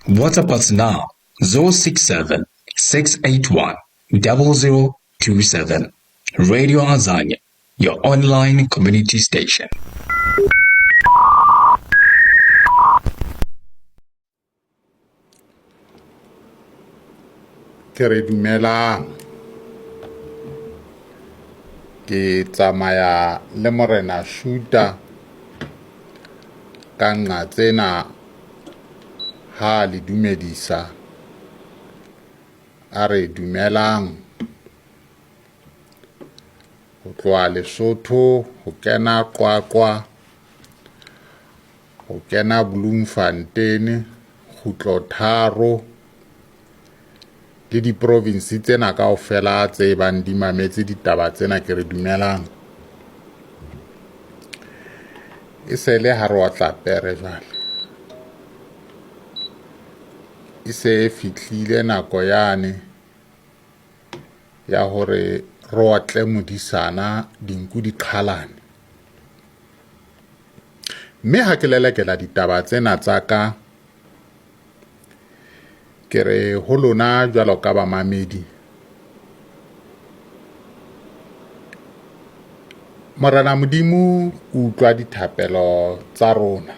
WhatsApp us now 067 681 0027. Radio Azania, your online community station. Ke re dumelang. Ke tsamaya le Morena Shuta ka nqa tsena ha le dumedisa a re dumelang ho tloha Lesotho ho kena Qwaqwa ho kena Bloemfontein kgutlotharo le diprovinsi tsena kaofela tse bang di mametse ditaba tsena ke re dumelang e se le ha re otla pere jwale e se e fihlile nako yane ya hore re otle modisana dinku di qhalane mme ha ke lelekela ditaba tsena tsa ka ke re ho lona jwalo ka bamamedi Morena Modimo o utlwa dithapelo tsa rona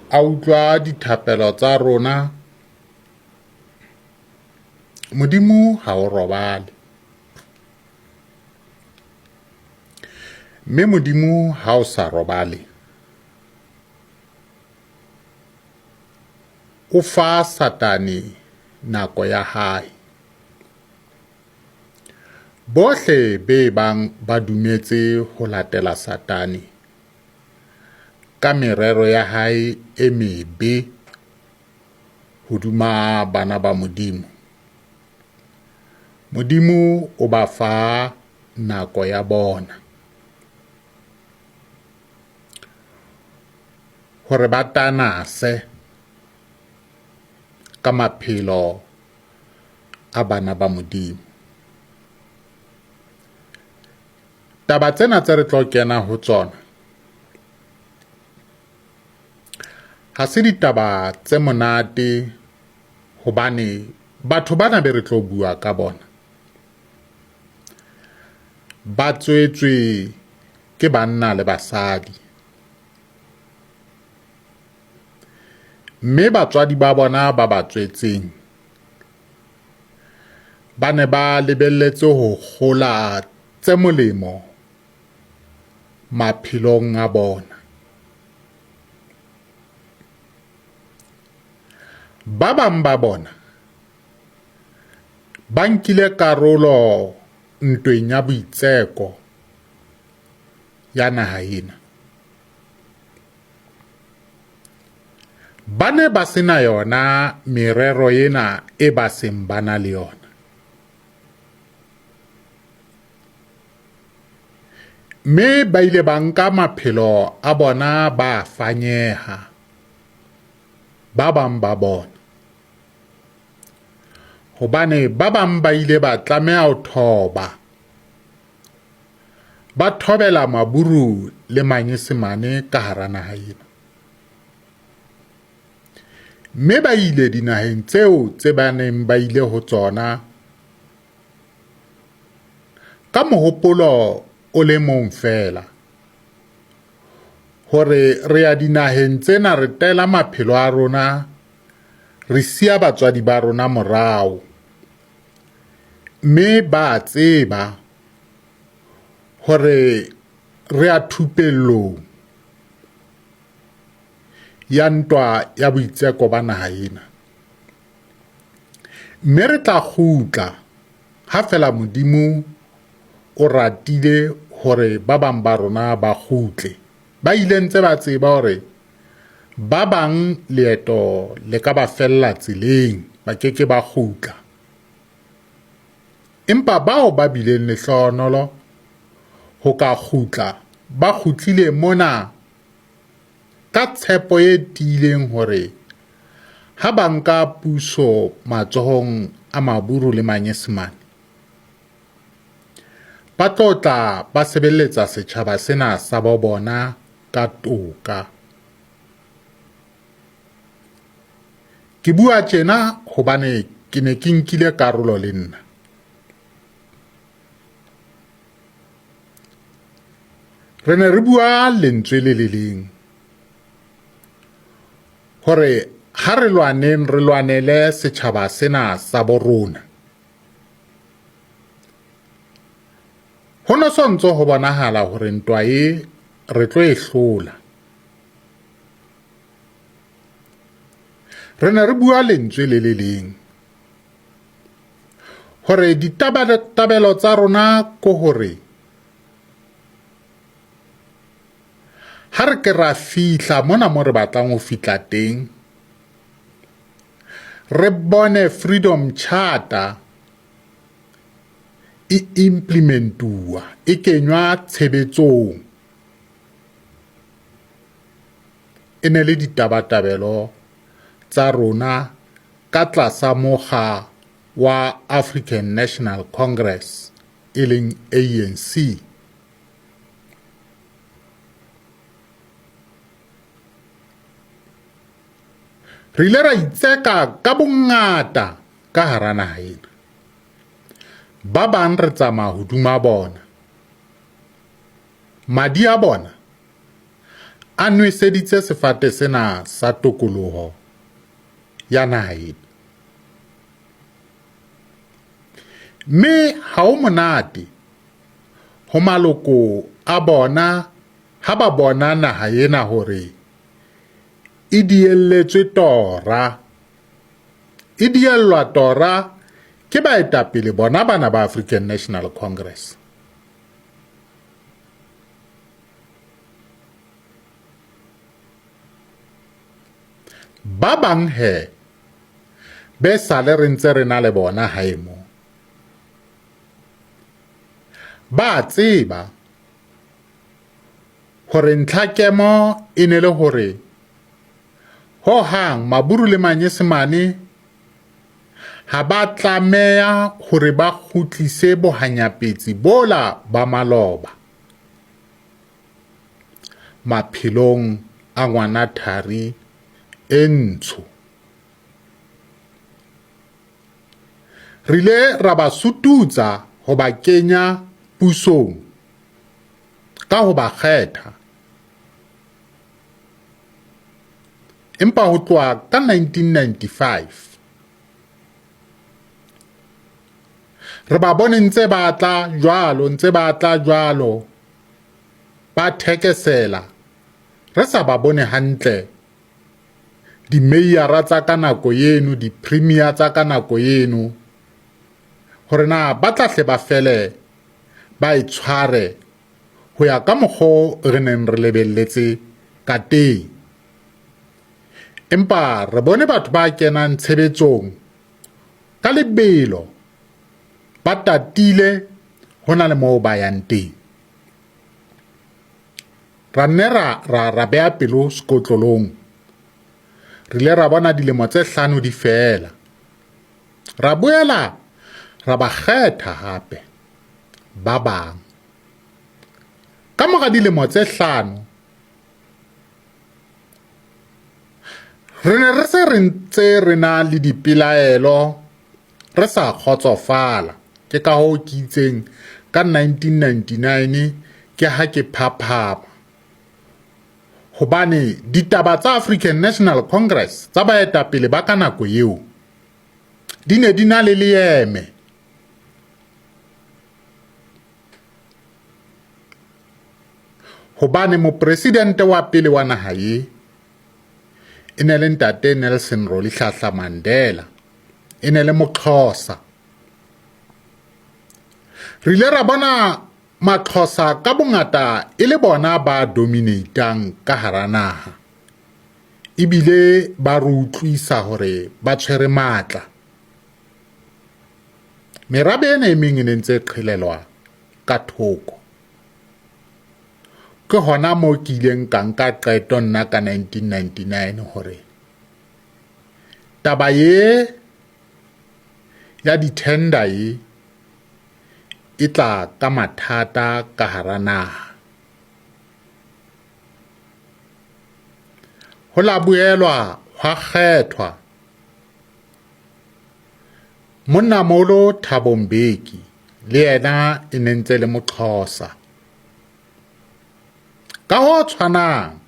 a utlwa dithapelo tsa rona Modimo ha o robale Mme Modimo ha o sa robale, o fa Satane nako ya hae. Bohle be bang ba dumetse ho latela Satane ka merero ya hae e mebe hodima bana ba Modimo. Modimo o ba fa nako ya bona hore ba tanase ka maphelo a bana ba Modimo. Taba tsena tse re tlo kena ho tsona ha se ditaba tse monate hobane batho bana be re tlo bua ka bona ba tswetswe ke banna le basadi mme batswadi ba bona ba ba tswetseng ba ne ba lebelletse ho kgola tse molemo maphelong a bona. Ba bang ba bona ba nkile karolo ntweng ya boitseko ya naha ena. Ba ne ba se na yona merero ena e ba seng ba na le yona. Mme ba ile ba nka maphelo a bona ba fanyeha ba bang ba bona. Hobane ba bang ba ile ba tlameha ho thoba ba thobela maburu le manyesemane ka hara naha ena. Mme ba ile dinaheng tseo tse ba neng ba ile ho tsona ka mohopolo o le mong feela hore re ya dinaheng tsena re tela maphelo a rona re siya batswadi ba rona morao mme ba tseba hore re ya thupellong ya ntwa ya boitseko ba naha ena mme re tla kgutla ha fela Modimo o ratile hore ba bang ba rona ba kgutle ba ile ntse ba tseba hore ba bang leeto le ka ba fella tseleng ba ke ke ba kgutla empa bao ba bileng lehlohonolo ho ka kgutla ba kgutlile mona ka tshepo e tiileng hore ha ba nka puso matsohong a Maburu le Manyesemane, ba tlo tla ba sebeletsa setjhaba sena sa bo bona ka toka. Ke bua tjena hobane ke ne ke nkile karolo le nna. Re ne re bua lentswe le le leng hore ha re lwaneng re lwanele setjhaba sena sa bo rona. Ho no so ntso ho bonahala hore ntwa e re tlo e hlola. Re ne re bua lentswe le le leng hore ditabatabelo tsa rona ko hore ha re ke ra fihla mona mo re batlang ho fihla teng, re bone Freedom Charter e implementuwa, e kenywa tshebetsong. E ne le ditabatabelo tsa rona ka tlasa mokga wa African National Congress e leng ANC. Re ile ra itseka ka bongata ka hara naha ena. Ba bang re tsamaya hoduma bona. Madi a bona a nweseditse sefate sena sa tokoloho ya naha ena. Mme ha ho monate ho maloko a bona ha ba bona naha ena hore e dielletswe tora. E diellwa tora ke baetapele bona bana ba African National Congress. Ba bang he be sale re ntse re na le bona hae mo. Ba tseba hore ntlhakemo e ne le hore ho hang Maburu le Manyesemane ha ba tlameha hore ba kgutlise bohanyapetsi bola ba maloba maphelong a ngwana thari e ntsho. Re ile ra ba sututsa ho ba kenya pusong ka ho ba kgetha. Empa ho tloha ka 1995 re ba bone ntse ba tla jwalo, ntse ba tla jwalo, ba thekesela, re sa ba bone hantle. Dimeiyara tsa ka nako eno, di-premier tsa ka nako eno, hore na ba tla hle ba fele ba e tshware ho ya ka mokgo re neng re lebelletse ka teng. Empa re bone batho ba kenang tshebetsong ka lebelo, ba tatile ho na le moo ba yang teng. Ra nne ra, ra, ra beha pelo sekotlolong. Re ile ra bona dilemo tse hlano di fela. Ra boela ra ba kgetha hape ba bang. Ka mora dilemo tse hlano re ne re se re ntse re na le dipelaelo, re sa kgotsofala. Ke ka hoo ke itseng ka 1999 ke ha ke phaphama, hobane ditaba tsa African National Congress tsa baetapele ba ka nako eo di ne di na le leeme. Hobane mopresidente wa pele wa naha ye e ne le ntate Nelson Rolihlahla Mandela, e ne le Moxhosa. Re ile ra bona Maxhosa ka bongata e le bona ba dominatang ka hara naha, ebile ba re utlwisa hore ba tshwere matla. Merabe ena e meng e ne ntse e qhelelwa ka thoko. Ke hona moo ke ileng ka nka qeto nna ka 1999 hore taba ye ya di-tender ye e tla ka mathata ka hara naha. Ho la boelwa hwa kgethwa monnamolo Thabo Mbeki, le yena e ne ntse le Moxhosa. Ka ho tshwanang,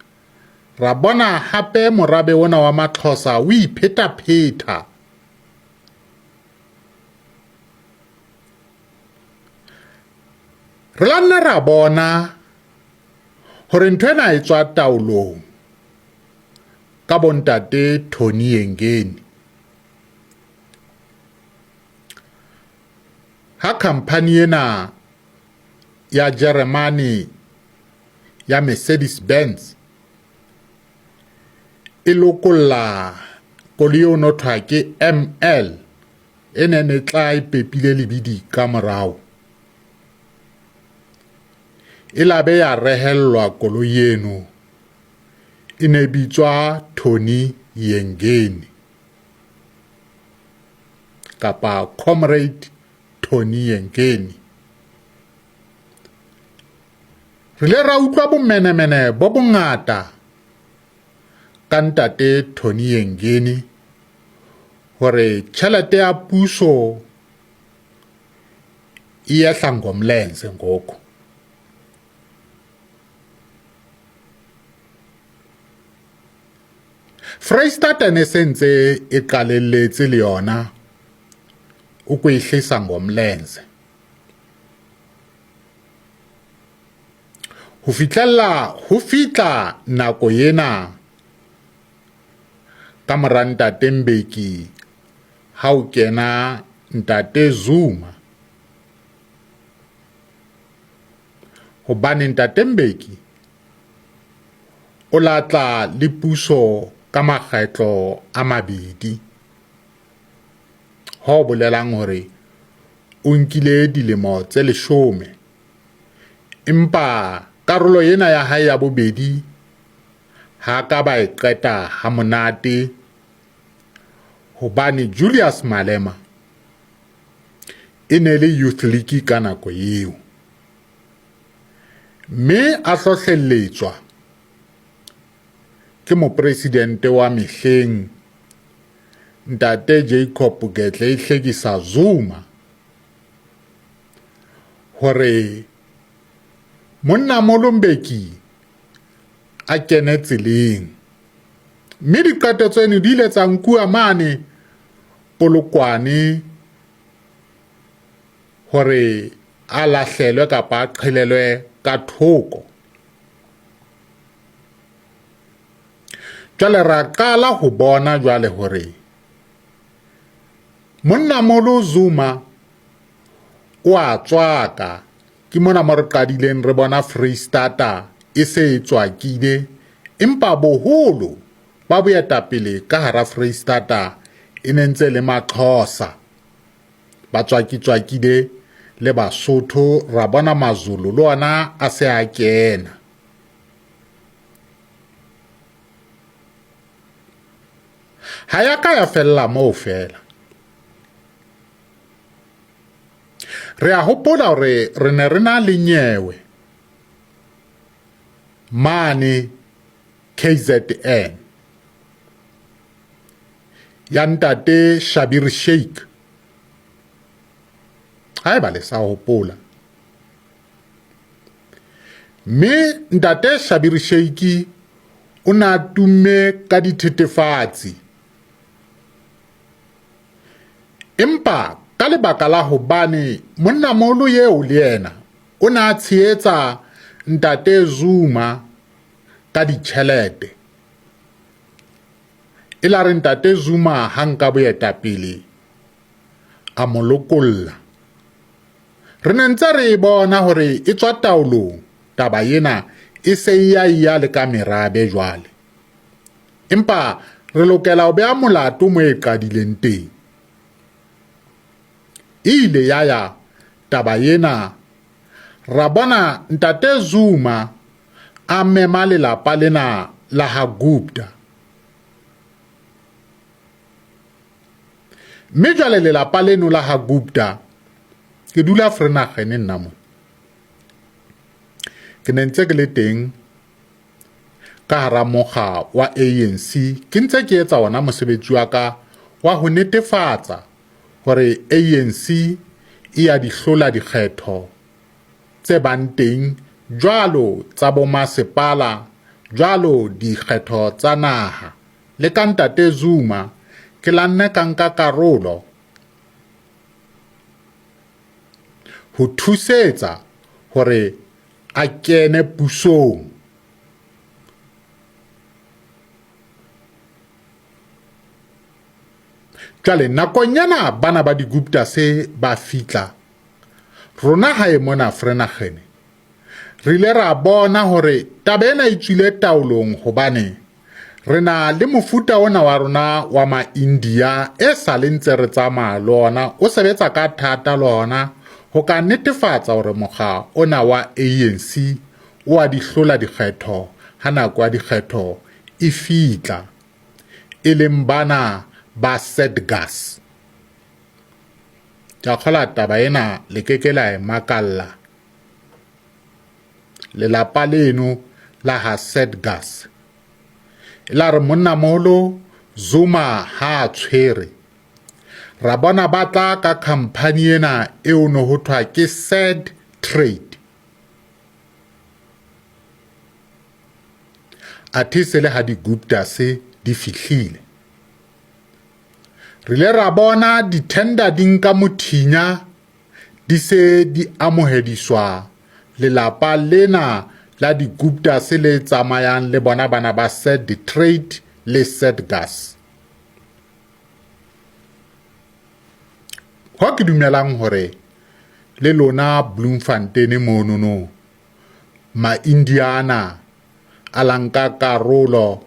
ra bona hape morabe ona wa Maxhosa o iphetapheta. Re la nna ra bona hore ntho ena e tswa taolong ka bontate Tony Yengeni. Ha khampani ena ya Jeremane ya Mercedes-Benz e lokolla koloi eo no thwa ke ML e neng e tla e pepile lebidi ka morao, e labe ya rehellwa koloi eno, e ne bitswa Tony Yengeni kapa Comrade Tony Yengeni. Re ile ra utlwa bomenemene bo bongata ka ntate Tony Yengeni hore tjhelete ya puso iyehla ngomlenze ngoku. Freistata ne se ntse e qalelletse le yona ukwehlisa ngomlenze. Ho fihlella ho fihla nako ena ka mora ntate Mbeki ha o kena ntate Zuma, hobane ntate Mbeki o latla le puso ka makgetlo a mabedi, ho bolelang hore o nkile dilemo tse 10, empa karolo ena ya hae ya bobedi ha ka ba e qeta ha monate, hobane Julius Malema e ne le Youth League ka nako eo, mme a hlohlelletswa ke mopresidente wa mehleng ntate Jacob Gedleyihlekisa Zuma hore monnamolo Mbeki a kene tseleng, mme diqeto tseno di ile tsa nkuwa mane Polokwane hore a lahlelwe kapa a qhelelwe ka thoko. Jwale ra qala ho bona jwale hore monnamolo Zuma o a tswaka. Ke mona mo re qadileng re bona Freistata e se e tswakile, empa boholo ba boetapele ka hara Freistata e ne ntse le Maxhosa, ba tswaki-tswakile le Basotho, ra bona Mazulu le ona a se a kena. Ha ya ka ya fella moo fela. Re a hopola hore re ne re na le nyewe mane KZN ya ntate Shabir Sheikh, haeba le sa hopola. Mme ntate Shabir Sheikh o ne a tumme ka dithethefatsi, empa ka lebaka la hobane monnamolo eo le yena o ne a tshehetsa ntate Zuma ka ditjhelete, e la re ntate Zuma ha nka boetapele a mo lokolla. Re ne ntse re e bona hore e tswa taolong taba ena, e se e ya ya le ka merabe jwale, empa re lokela ho beha molato mo e qadileng teng. E ile ya ya taba ena, ra bona ntate Zuma a mema lelapa lena la ha Gupta, mme jwale lelapa leno la ha Gupta, ke dula Vereeniging nna mo, ke ne ntse ke le teng. ka hara mokga wa ANC ke ntse ke etsa ona mosebetsi wa ka wa ho netefatsa hore ANC e ya di hlola dikgetho tse bang teng jwalo tsa bomasepala jwalo dikgetho tsa naha. Le ka Ntate Zuma ke la nne ka nka karolo ho thusetsa hore a kene pusong. Jwale nakong ena bana ba di-Guptase ba fihla, rona hae mona Vereeniging re ile ra bona hore taba ena e tswile taolong hobane re na le mofuta ona wa rona wa ma-India e sa le ntse re tsamaya le ona, o sebetsa ka thata le ona ho ka netefatsa hore mokga ona wa ANC o a di hlola dikgetho ha nako ya dikgetho e fihla, e leng bana ba Sedgas. Ke a kgola taba ena le ke ke la e makalla. Lelapa leno la ha Sedgas e la re monnamoholo Zuma ha a tshwere, ra bona ba tla ka khamphani ena eo no ho thwa ke Sad Trade. Athe se le ha di-Guptase di fihlile, re ile ra bona di-tender di nka mothinya di se di amohediswa lelapa lena la di-Guptase le tsamayang le bona bana ba Sad Trade le Sedgas. Ho ke dumelang hore le lona Bloemfontein monono ma-Indiana a la nka karolo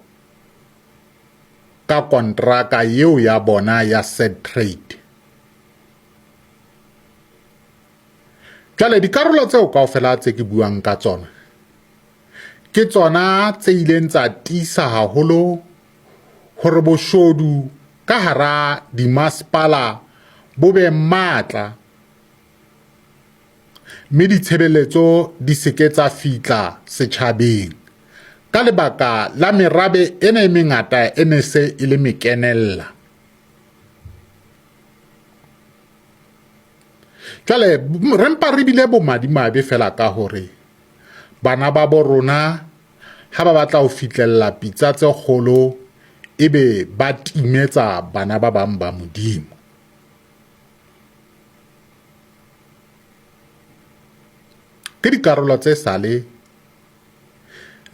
ka kontraka eo ya bona ya Sad Trade. Jwale dikarolo tseo kaofela tse ke buang ka tsona ke tsona tse ileng tsa tiisa haholo hore boshodu ka hara dimasepala bo be matla mme ditshebeletso di se ke tsa fihla setjhabeng ka lebaka la merabe ena e mengata e ne se e le mekenella. Jwale re mpa re bile bomadimabe fela ka hore bana ba bo rona ha ba batla ho fihlella pitsa tse kgolo ebe ba timetsa bana ba bang ba Modimo. Ke dikarolo tse sale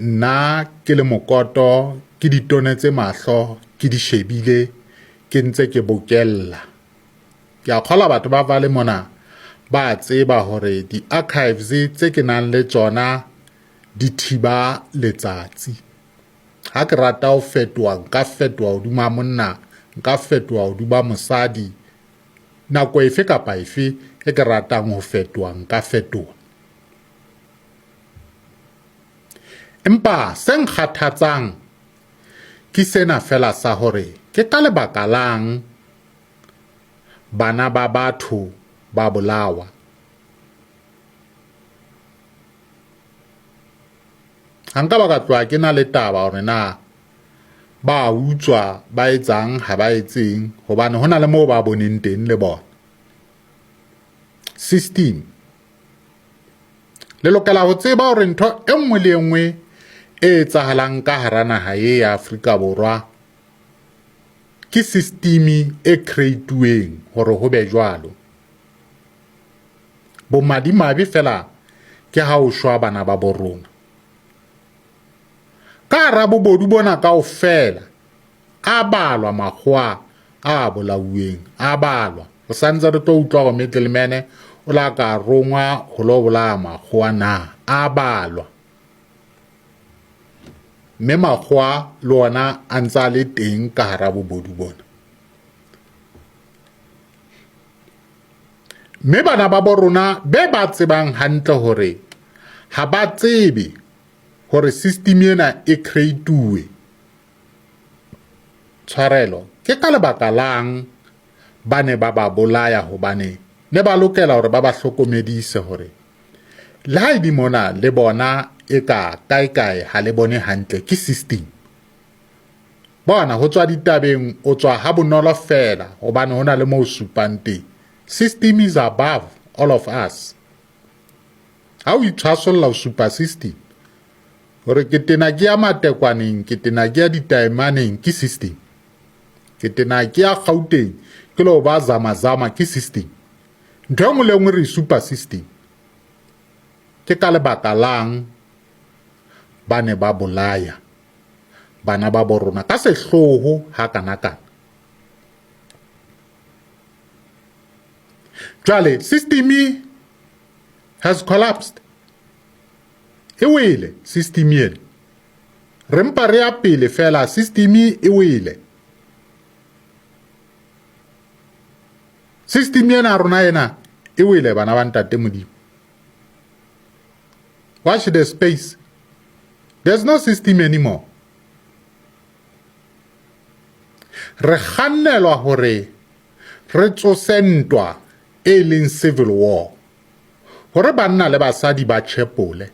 nna ke le mokoto ke di tonetse mahlo ke di shebile ke ntse ke bokella. Ke a kgola batho ba vale mona ba tseba hore di-archives tse ke nang le tsona di thiba letsatsi. Ha ke rata ho fetoha nka fetoha hodima monna, nka fetoha hodima mosadi. Nako efe kapa efe e ke ratang ho fetoha nka fetoha. Empa se nkgathatsang ke sena fela sa hore ke ka lebaka lang bana ba batho ba bolawa. Ha nka ba ka tloha ke na le taba hore na ba utswa ba etsang ha ba etseng hobane hona le moo ba boneng teng le bona. System. Le lokela ho tseba hore ntho e nngwe le e nngwe e etsahalang ka hara naha e ya Afrika Borwa ke system e create-uweng hore ho be jwalo. Bomadimabe fela ke ha o shwa bana ba bo rona. Ka hara bobodu bona kaofela a balwa makgowa a bolauweng, a balwa. Re santse re tlo utlwa hore middleman o la ka rongwa ho lo bolaya makgowa na, a balwa. Mme makgowa le ona a ntse a le teng ka hara bobodu bona. Mme bana ba bo rona be ba tsebang hantle hore ha ba tsebe hore system ena e create-uwe. Tshwarelo, ke ka lebaka lang ba ne ba ba bolaya hobane ne ba lokela hore ba ba hlokomedise hore le ha e le mona le bona eka kaekae ha le bone hantle ke system. Bona ho tswa ditabeng o tswa ha bonolo feela hobane ho na le moo supang teng. System is above all of us. Ha o itshwasolla o supa system hore ke tena ke ya matekwaneng, ke tena ke ya ditaemaneng, ke system. Ke tena ke ya Gauteng, ke lo ba zamazama, ke system. Ntho e nngwe le nngwe re supa system. Ke ka lebaka lang ba ne ba bolaya bana ba bo rona ka sehloho ha kana-kana? Jwale system has collapsed. E wele system ena. Re mpa re ya pele fela, system e wele. System ena rona ena e wele, bana ba ntate Modimo. Watch the space. There's no system anymore. Re kgannelwa hore re tsose ntwa e leng civil war, hore banna le basadi ba tjhepole.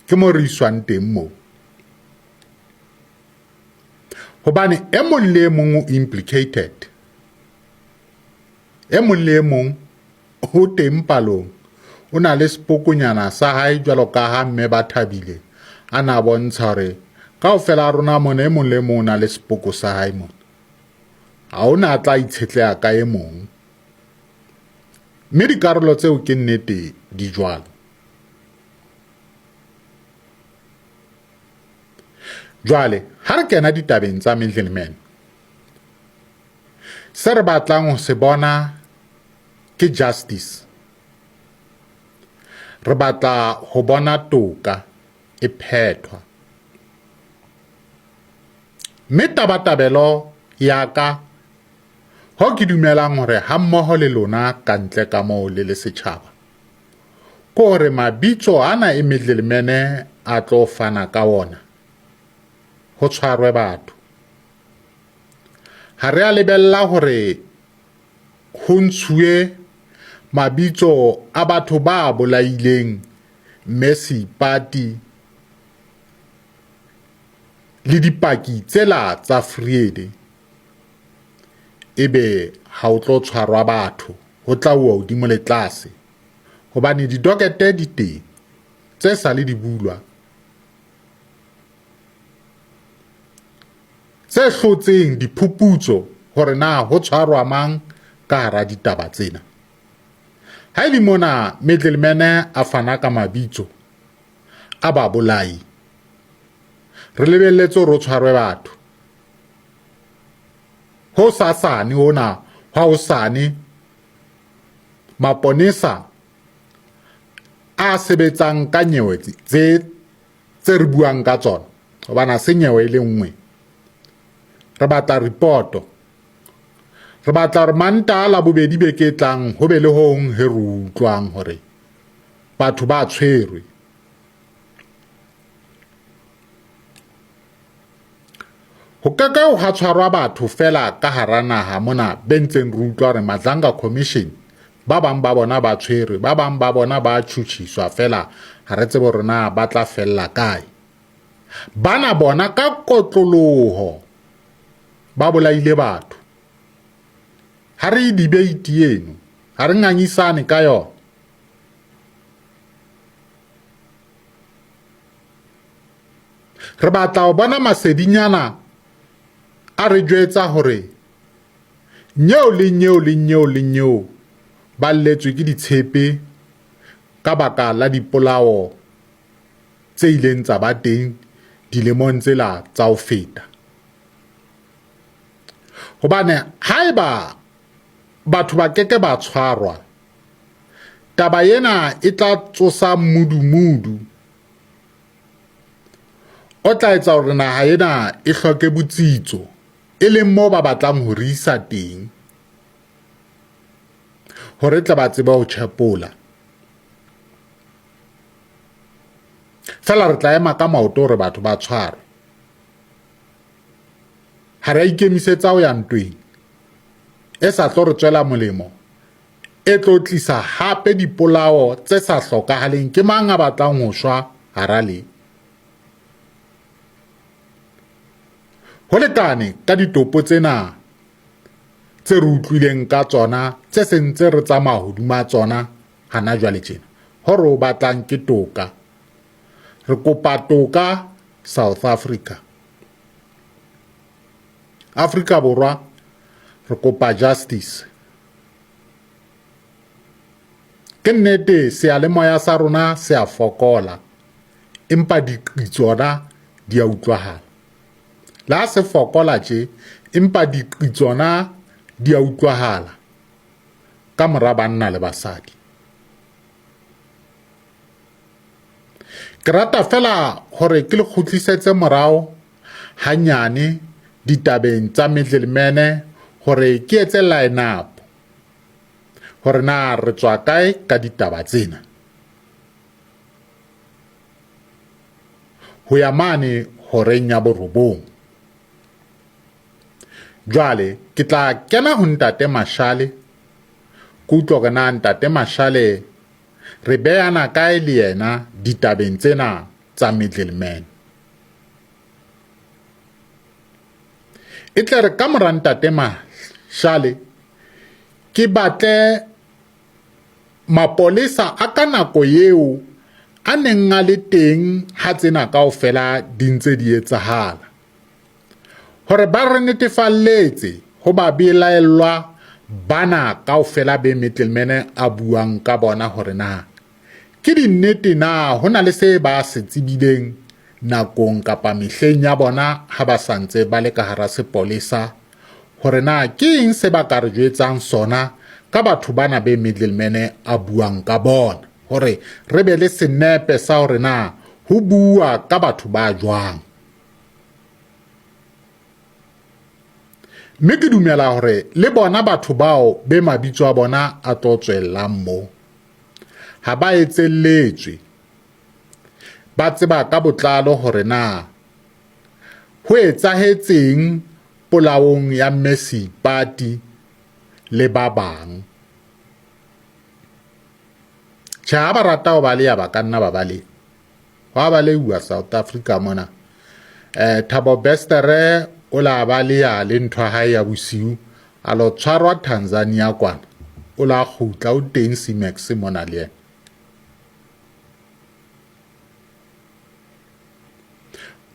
Ke mo re iswang teng moo. Hobane e mong le e mong o implicated. E mong le e mong o teng palong. O na le sepokonyana sa hae jwalo ka ha mme ba thabile a na bontsha hore kaofela a rona mona e mong le mong o na le sepoko sa hae mona. Ha ona tla itshetleha ka e mong. Mme dikarolo tseo ke nnete di jwalo. Jwale ha re kena ditabeng tsa middleman, se re batlang ho se bona ke justice. Re batla ho bona toka e phethwa. Mme tabatabelo ya ka ho ke dumelang hore ha mmoho le lona ka ntle ka moo le le setjhaba, ke hore mabitso ana e middleman a tlo fana ka wona ho tshwarwe batho. Ha re a lebella hore ho ntshuwe mabitso a batho ba bolaileng mme Seipati le dipaki tsela tsa Vrede, ebe ha o tlo tshwarwa batho, ho tla uwa hodimo le tlase, hobane didokete di teng tse sa le di bulwa tse hlotseng diphuputso hore na ho tshwarwa mang ka hara ditaba tsena. Ha e le mona middleman a fana ka mabitso a babolai, re lebelletse hore ho tshwarwe batho. Ho sasane hona hwa hosane, maponesa a sebetsang ka nyewe tse re buang ka tsona, hobane ha se nyewe e le nngwe. Re batla ripoto. Re batla hore Mantaha la bobedi beke e tlang ho be le ho hong he re utlwang hore batho ba tshwerwe. Ho ke ke hwa tshwarwa batho fela ka hara naha mona be ntseng re utlwa hore Madlanga Commission ba bang ba bona ba tshwerwe, ba bang ba bona ba tjhutjhiswa fela, ha re tsebe hore na ba tla fella kae. Bana bona ka kotloloho ba bolaile batho. Ha re e debate eno, ha re ngangisane ka yona. Re batla ho bona masedinyana a re jwetsa hore nyeo le nyeo le nyeo le nyeo ba lletswe ke ditshepe ka baka la dipolao tse ileng tsa ba teng dilemong tsela tsa ho feta. Hobane haeba batho ba keke ba tshwarwa, taba ena e tla tsosa mmudumudu o tla etsa hore naha ena e hloke botsitso, e leng moo ba batlang ho re isa teng, hore tle ba tsebe ho tjhepola. Feela re tla ema ka maoto hore batho ba tshwarwe. Ha re a ikemisetsa ho ya ntweng e sa tlo re tswela molemo, e tlo tlisa hape dipolao tse sa hlokahaleng. Ke mang a batlang ho shwa hara le? Ho lekane ka ditopo tsena tse re utlwileng ka tsona tse sentse re tsamaya hodima tsona hana jwale tjena. Ho re o batlang ke toka. Re kopa toka South Africa. Afrika Borwa re kopa justice. Ke nnete seyalemoya sa rona se a fokola, empa diqi tsona di a utlwahala. Le ha se fokola tje, empa diqi tsona di a utlwahala ka mora banna le basadi. Ke rata fela hore ke le kgutlisetse morao hanyane ditabeng tsa middleman hore ke etse line up hore na re tswa kae ka ditaba tsena. Ho ya mane horeng ya borobong. Jwale ke tla kena ho Ntate Mashale, ke utlwe hore na Ntate Mashale re beyana kae le yena ditabeng tsena tsa middleman. E tle re ka mora Ntate Mashale ke batle mapolesa a ka nako eo a neng a le teng ha tsena kaofela di ntse di etsahala, hore ba re netefalletse ho ba belaellwa bana kaofela be middleman a buang ka bona hore na ke dinnete na ho na le se ba se tsebileng nakong kapa mehleng ya bona ha ba sa ntse ba le ka hara sepolesa, hore na ke eng se ba ka re jwetsang sona ka batho bana be middleman a buang ka bona, hore re be le senepe sa hore na ho bua ka batho ba jwang. Mme ke dumela hore le bona batho bao be mabitso a bona a tlo tswellang mo, ha ba etselletswe, ba tseba ka botlalo hore na ho etsahetseng polaong ya Mme Seipati le ba bang. Tjhe, ha ba rata ho baleha ba ka nna ba baleha. Ho a baleuwa South Africa mona. Thabo Bestere o la baleha le ntho ya hae ya bosiu, a lo tshwarwa Tanzania kwana. O la kgutla, o teng C-Max mona le yena.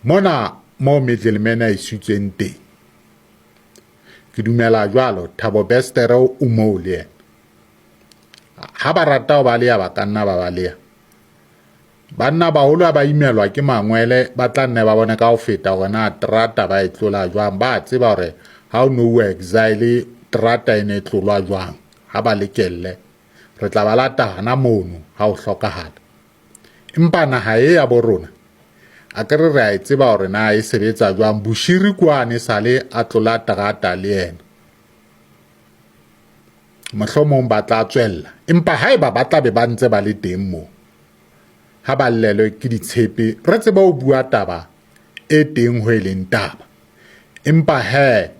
Mona moo middleman a isitsweng teng, ke dumela jwalo Thabo Bestere o moo le yena. Ha ba rata ho baleha ba ka nna ba baleha. Banna baholo ha ba imelwa ke mangwele ba tla nne ba bone ka ho feta hore na terata ba e tlola jwang. Ba tseba hore ha o no exile terata e ne e tlolwa jwang. Ha ba lekelle, re tla ba lata hana mono ha ho hlokahala. Empa naha e ya bo rona, a ke re re a e tseba hore na e sebetsa jwang. Bushiri kwane sale a tlola terata le yena. Mohlomong ba tla tswella, empa haeba ba tla be ba ntse ba le teng moo, ha ba llelwe ke ditshepe, re tsebe ho bua taba e teng ho e leng taba. Empa he,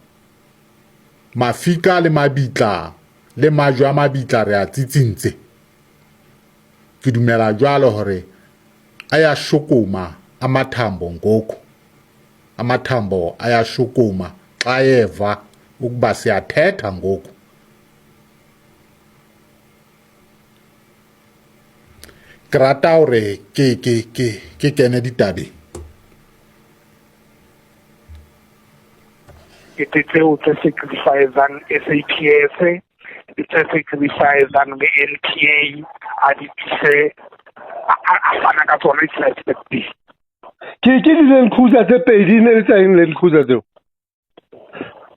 mafika le mabitla le majwe a mabitla re a tsitsintse. Ke dumela jwalo hore a ya shokoma a mathambo ngoku. Amathambo ayashukuma xa eva ukuba siyathetha ngoku. Ke rata hore ke ke ke ke kene ditabeng. Ke tseo tse sacrificang SAPS, tse sacrificang le NPA, a di tlise a fana ka tsona di Ke ke di-Land Cruiser tse pedi, ne le tsa eng Land Cruiser tseo?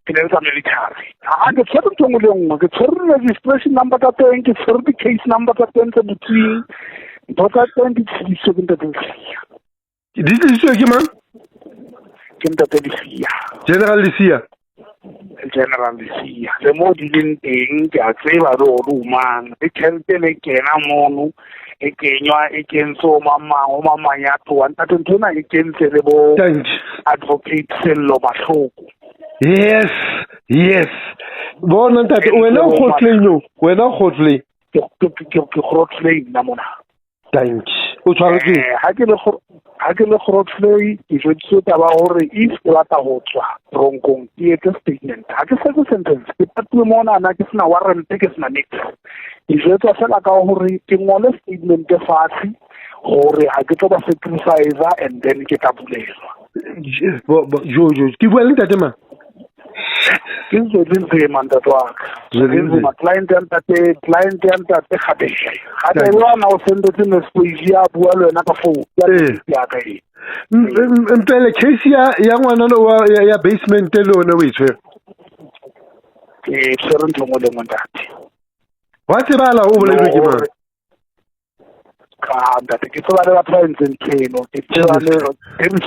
Ke ne le tsa military. Ha ke tshwere ntho nngwe le nngwe, ke tshwere registration number tsa teng, ke tshwere di-case number tsa teng tse butsweng, ntho tsa teng di tlisitswe ke Ntate Lesia. Di tlisitswe ke mang? Ke Ntate Lesia. General Lesia. General Lesia. Le mo di leng teng ke a tseba le hore o mang. Le tjhelete le kena mono e kenywa e kentswe o mang mang o mang mang ya tloha. Ntate ntho ena e kentse le bo Advocate Sello Mahloko. Yes. Yes, bona ntate, wena o Grootvlei no, wena o Grootvlei. Ke Grootvlei nna mona. Thank you. O tshwaretswe? Ha ke le Grootvlei, ke jweditswe taba hore if ke batla ho tswa ronkong, ke etse statement. Ha ke setse sentence, ke patuwe monana, ke sena warrant, ke sena niks. Ke jwetswa fela ka hore ke ngole statement fatshe hore ha ke tlo ba sacrifice and then ke tla bulelwa. Jo jo, ke bua le ntate mang? Ke Zwelinzima ntate wa ka. Zwelinzima, client ya ntate, client ya ntate Kgabele. Kgabele wa o sendetse message ya bua le wena ka phone. Ya ka e. Mpele case ya ngwana wa ya basement le yona o e tshwere. Ke tshwere ntho nngwe le nngwe ntate. Wa tsebala o bolelwe ke mang? Ka ntate, ke tseba le batho ba entseng ntho eno. Ke tseba le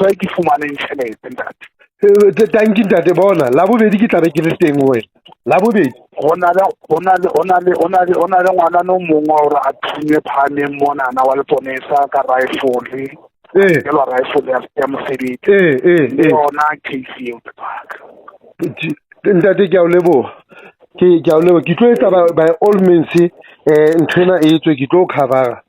why ke fumaneng tjhelete ntate. Thank you ntate, bona Labobedi ke tlabe ke le teng ho wena. Labobedi. Ho na le ngwana no mongwe hore a thunye phameng monana wa leponesa ka rifle. Ke lwa rifle ya mosebetsi. Le yona case eo ntate. Ntate ke a o leboha. Ke a o leboha. Ke tlo etsa by all means nthwena e etswe, ke tlo cover.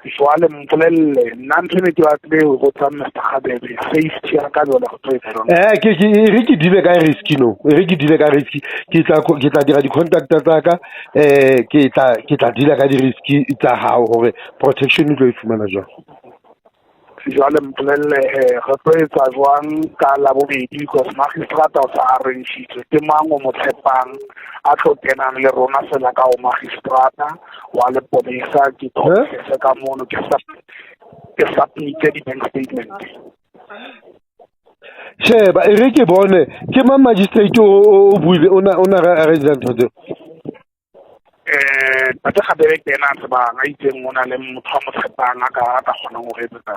Jwale mpolelle nna ntho ne ke batle ho botsa Mr. Kgabebe safety ya ka jwale go tlo etsa jwang? Ke re ke dile ka risk no, re ke dile ka risk, ke tla dira di-contact tsa ka, ke tla dila ka di-risk tsa hao hore protection o tlo e fumana jwang. Jwale mpolelle re tlo etsa jwang ka Labobedi because magistrata o sa arrangitswe, ke mang o mo tshepang a tlo kenang le rona fela ka o magistrata wa leponesa, ke confesse ka mono, ke submit di-bank statement. Sheba, e re ke bone ke mang magistrate o buile o na arrange ntho tseo. Ntate Kgabele ke ena a tsebang, a itseng o na le motho a mo tshepang a ka kgonang ho etsa.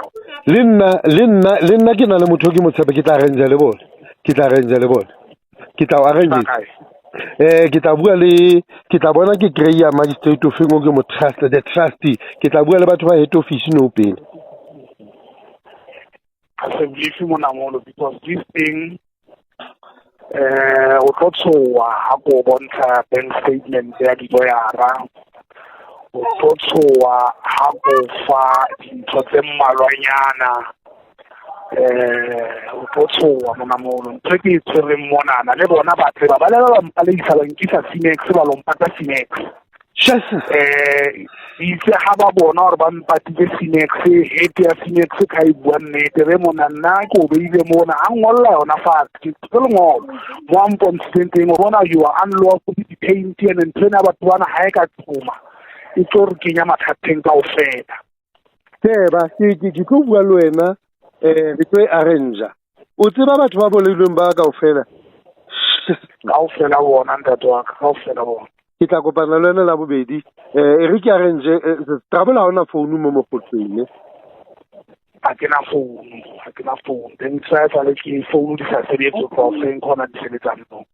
Le nna ke na le motho ke mo tshepa, ke tla arrange le bona. Ke tla arrange le bona. Ke tla arrange. Ke tla bua le, ke tla bona ke kry-a magistrate o feng o ke mo trust, the trustee. Ke tla bua le batho ba head office no pele. Ha se brief mona mono because this thing o tlo tshoha ha ko bontsha bank statement ya di-lawyera, o tlo tshoha ha ko fa dintho tse mmalwanyana, o tlo tshoha mona mono. Ntho e ke e tshwereng monana le bona ba tseba, ba lela ba mpaleisa ba nkisa Cinex, ba lo mpata Cinex. Itse ha ba bona hore ba mpatile Cinex, head ya Cinex ka e bua nnete, re mona nna ke o beile mona, a ngolla yona fatshe, ke lengolo mo a mpontshitseng teng, o bona you are unlawfully detained, and ntho ena batho bana ha e ka qhoma e tlo re kenya mathateng kaofela. Sheba, ke tlo bua le wena, re tlo e arrange. O tseba batho ba bolailweng ba kaofela? Kaofela bona ntate wa ka, kaofela bona. Ke tla kopana le wena Labobedi. E re ke arrange, Trouble ha ona phone mo Grootfontein. Ha ke na phone, ha ke na phone. Then tsa le ke phone di sa sebetse ho tloha khona di sebetsang no.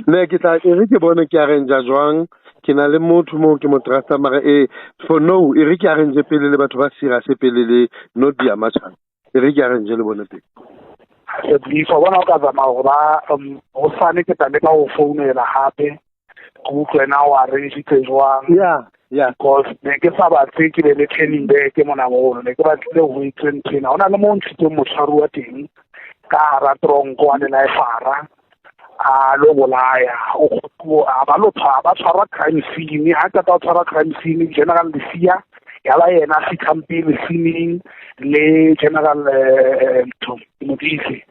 Ne ke tla e re ke bone ke arrange jwang, ke na le motho mo ke mo trusta mara for no, e re ke arrange pele le batho ba serious pele le not di amatjhang. E re ke arrange le bone pele. Se brief bona o ka tsamaya hore ba ho sane ke tla leka ho founela hape. Ke utlwe na o arrangitse jwang. Yeah. Because ne ke sa batle ke be le turning back mona mono, ne ke batlile ho itswe nthwena. Ho na le mo ntshitseng motshwaruwa teng ka hara tronko wa lelafara a lo bolaya, a ba lo ba tshwara crime scene. Ha qeta ho tshwara crime scene, General Lesia ya ba yena a fihlang pele scene le General Modise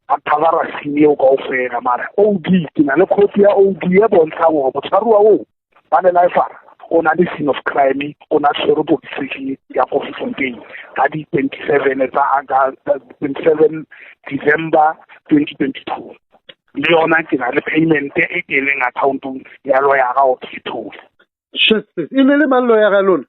ba cover scene eo kaofela. Mara OD, ke na le copy ya OD e bontshang hore motshwaruwa oo ba lelafara o na le scene of crime, o na tshwere police station ya Koffiefontein ka di 27 tsa 27 December 2022. Le yona ke na le payment e keneng accountong ya lawyer o ke thole. E ne le mang lawyer lona?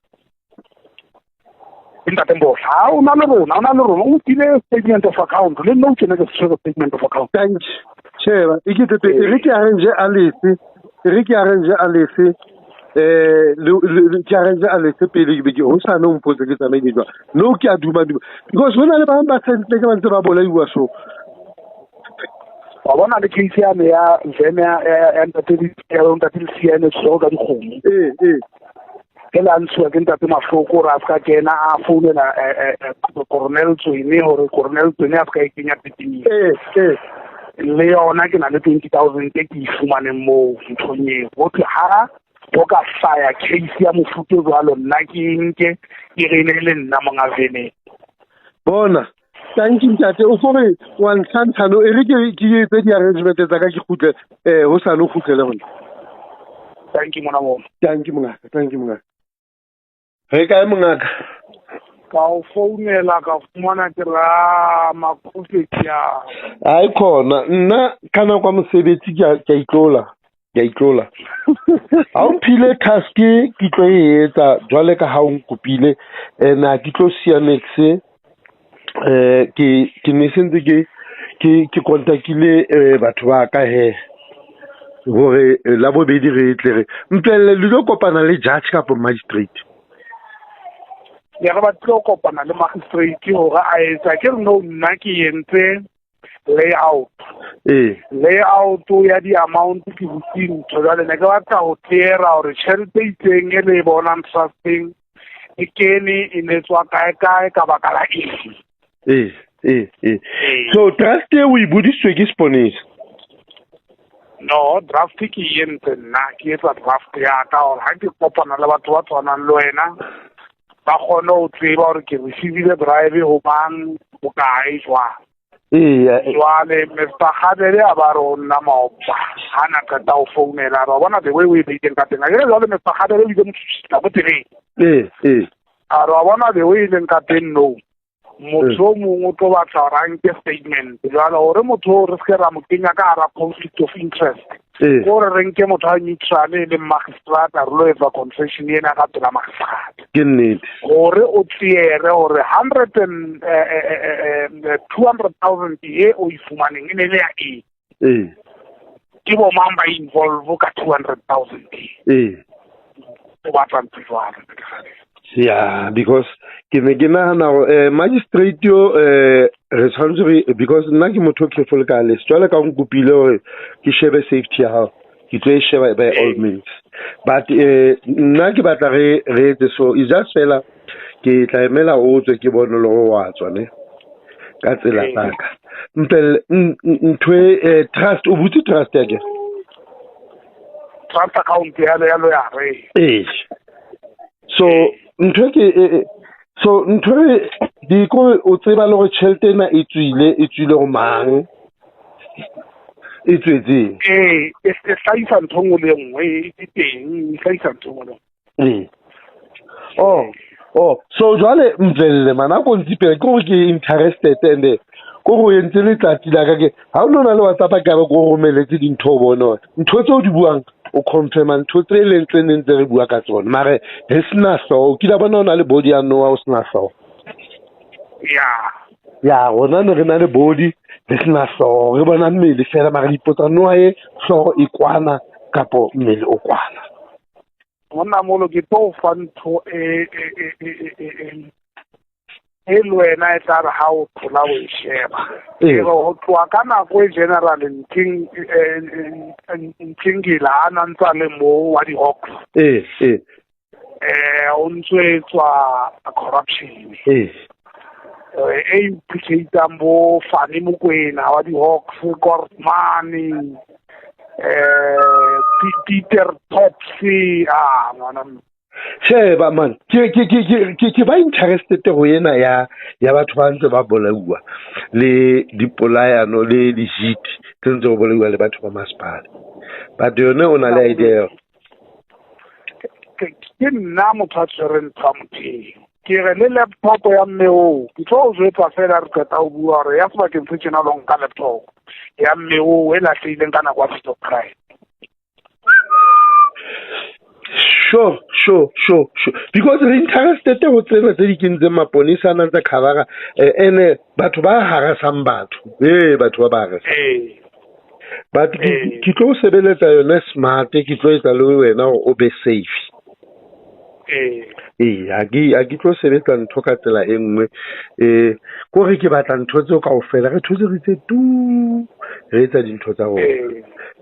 Ntate Mbohla, ha o na le rona, o na le rona, o nkile statement of account, le nna o kene ke tshwere statement of account. Thank you. Sheba, e ke tete, e re ke arrange Alice, e re ke arrange Alice, ke arrange Alice pele ke be ke hosane o mpotse ke tsamaile jwang. No, ke a duma duma. Because hona le ba bang ba sentle ke ba ntse ba bolaiwa so. Wa bona le case yane ya vene ya ntate Lesia e ne tshwerwe ka dikgomo. Ee, ee. Ke la ntshuwa ke ntate Mahloko gore a se ka kena a founela Coronel Tswene gore Coronel Tswene a se ka e kenya pepeneng. Ee, ee. Le yona ke na le 20,000 e ke e fumaneng moo nthong eo. Ho thwe ha go ka hlaya case ya mofuta o jwalo, nna ke nke ke re ne le nna monga vene. Bona, thank you ntate, o gore wa ntlhantsha no, e re ke etse di-arrangement tsa ka ke kgutle, hosane o kgutlele hona. Thank you mona mona. Thank you mongaka, thank you mongaka. Re kae mongaka? Ka o founela ka fumana ke ra makgofe ke a. Ai khona, nna ka nako ya mosebetsi ke a itlola. Ke a itlola. Ha o mphile task ke tlo e etsa jwale ka ha o nkopile, na ke tlo siya nex, ke ne sentse ke contactile batho ba ka he hore la bobedi re tle re mpelle le tlo kopana le judge kapa magistrate. Ya re ba tlo kopana le magistrate hore a etsa ke re no nna ke entse layout. Ee. Layout ya di-amount ke butse ntho jwale ne ke batla ho clear-a hore tjhelete e itseng e le e bonang trusteng e kene e ne tswa kae kae ka baka la eng. Ee, ee, ee. Ee. So trust e o e bodisitswe ke seponesa? No, draft ke e entse nna, ke etsa draft ya ka hore ha ke kopana le batho ba tshwanang le wena ba kgone ho tseba hore ke receivile bribe ho mang, bokae, jwang. Ee, Jwale Mr. Kgabele a ba re ho nna maopa ha na qeta ho founela, ba bona the way o e beileng ka teng. Akere jwale Mr. Kgabele o ile motho mo tseleng. Ee, ee. A re wa bona the way e leng ka teng no. Motho o mongwe o tlo batla hore a nke statement. Jwale hore motho o re se ke ra mo kenya ka hara conflict of interest. Ee. Ke hore re nke motho a neutral e leng magistrate a re lo etsa confession ena ka pela magistrate. Ke nnete. Hore o clear-e hore hundred and, 200,000 e o e fumaneng e ne le ya eng? Ee. Ke bo mang ba involve ka 200,000 e? Ee. O batla ntho jwalo, ntate Kgabele. Yeah, because ke ne ke nahana hore, magistrate yo, re tshwanetse re, because nna ke motho o careful ka lese. Jwale ka o nkopile hore ke shebe safety ya hao, ke tlo e sheba by all means. But, nna ke batla re etse so, it's just fela ke tla emela o tswe ke bone le hore wa tswa ne ka tsela tsa ka. Mpelle, ntho e, trust, o butse trust ya ke? Trust account ya le ya lo ya re. Ee. So ntho ke, so ntho e, di ko o tseba le hore tjhelete ena e tswile, e tswile ho mang? E tswetseng? Ee, e hlahisa ntho e nngwe le e nngwe, e teng, e hlahisa ntho e nngwe le e nngwe. Ee. Oh, oh, so jwale Mvelle man, a ko ntsipele, ke hore ke interested and ke hore o entse letsatsi la ka ke, ha o no na le WhatsApp ka ba ke o romeletse dintho o bone hore ntho tseo di buang o confirma ntho tse leng tse neng tse re bua ka tsona, mare re sena hlooho. O kile wa bona o na le body ya noha o sena hlooho? Ya. Ya, rona ne re na le body re sena hlooho, re bona mmele fela, mare re ipotsa noha e hlooho e kwana kapo mmele o kwana. Monna molo ke tlo fa ntho e le wena e tla re ha o thola o e sheba. Ee. Ke re ho tloha ka nako e General Ntingila a na ntse a le moo wa di-Hawks. Ee, ee. O ntso etswa corruption. Ee. E implicatang bo Fani Mokoena wa di-Hawks, Kortmane, Peter Topsy, ngwana mme. Sheba man, ke ba interested ho ena ya batho ba ntse ba bolauwa le dipolayano le dijiti tse ntse go bolauwa le batho ba masepala. But yone o na le idea. Ke nna motho a tshwereng ntho ya motheo. Ke re le laptop ya mme oo, ke tlo o jwetsa fela re qeta ho bua hore ya sebakeng se tjena lo nka laptop ya mme oo e lahlehileng ka nako ya stop crime. Sure, sure, sure, sure. Because re interested ho tsena tse di kentseng maponesa a nang tsa cover-a, ene batho ba harasang batho. Ee, batho ba ba harasang. Ee. But Ee. ke tlo sebeletsa yone smart, ke tlo etsa le wena hore o be safe. Ee, ha ke tlo sebetsa ntho ka tsela e nngwe. Kore ke batla ntho tseo kaofela re thotse re tse tu re etsa dintho tsa rona.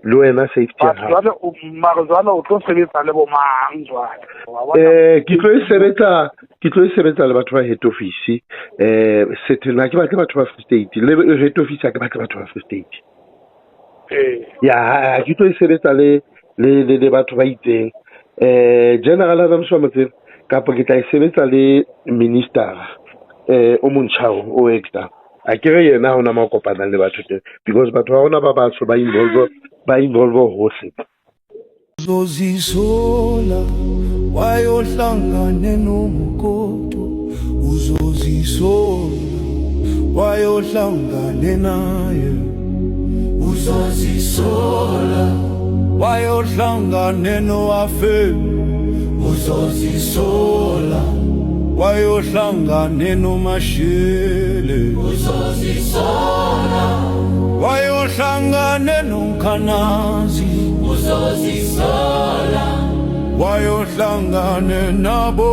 Le wena safety ya hao. Jwale o mare jwale o tlo sebetsa le bo mang jwale? Ke tlo e sebetsa, ke tlo e sebetsa le batho ba head office. Setho ha ke batle batho ba Free State, le head office ha ke batle batho ba Free State. Ya ha ke tlo e sebetsa le le le batho ba itseng. General Adams wa Motseng kapa ke tla e sebetsa le minister o montjha o actor. A ke re yena ha ona mo kopanang le batho teng because batho ba rona ba batsho ba involve hohle. Uzozisola wayohlangane noMokoto, uzozisola wayohlangane naye, uzozisola wayohlangane noAfe, uzozisola wayohlangane noMashele, uzozisola wayohlangane noNkanazi, uzozisola wayohlangane nabo.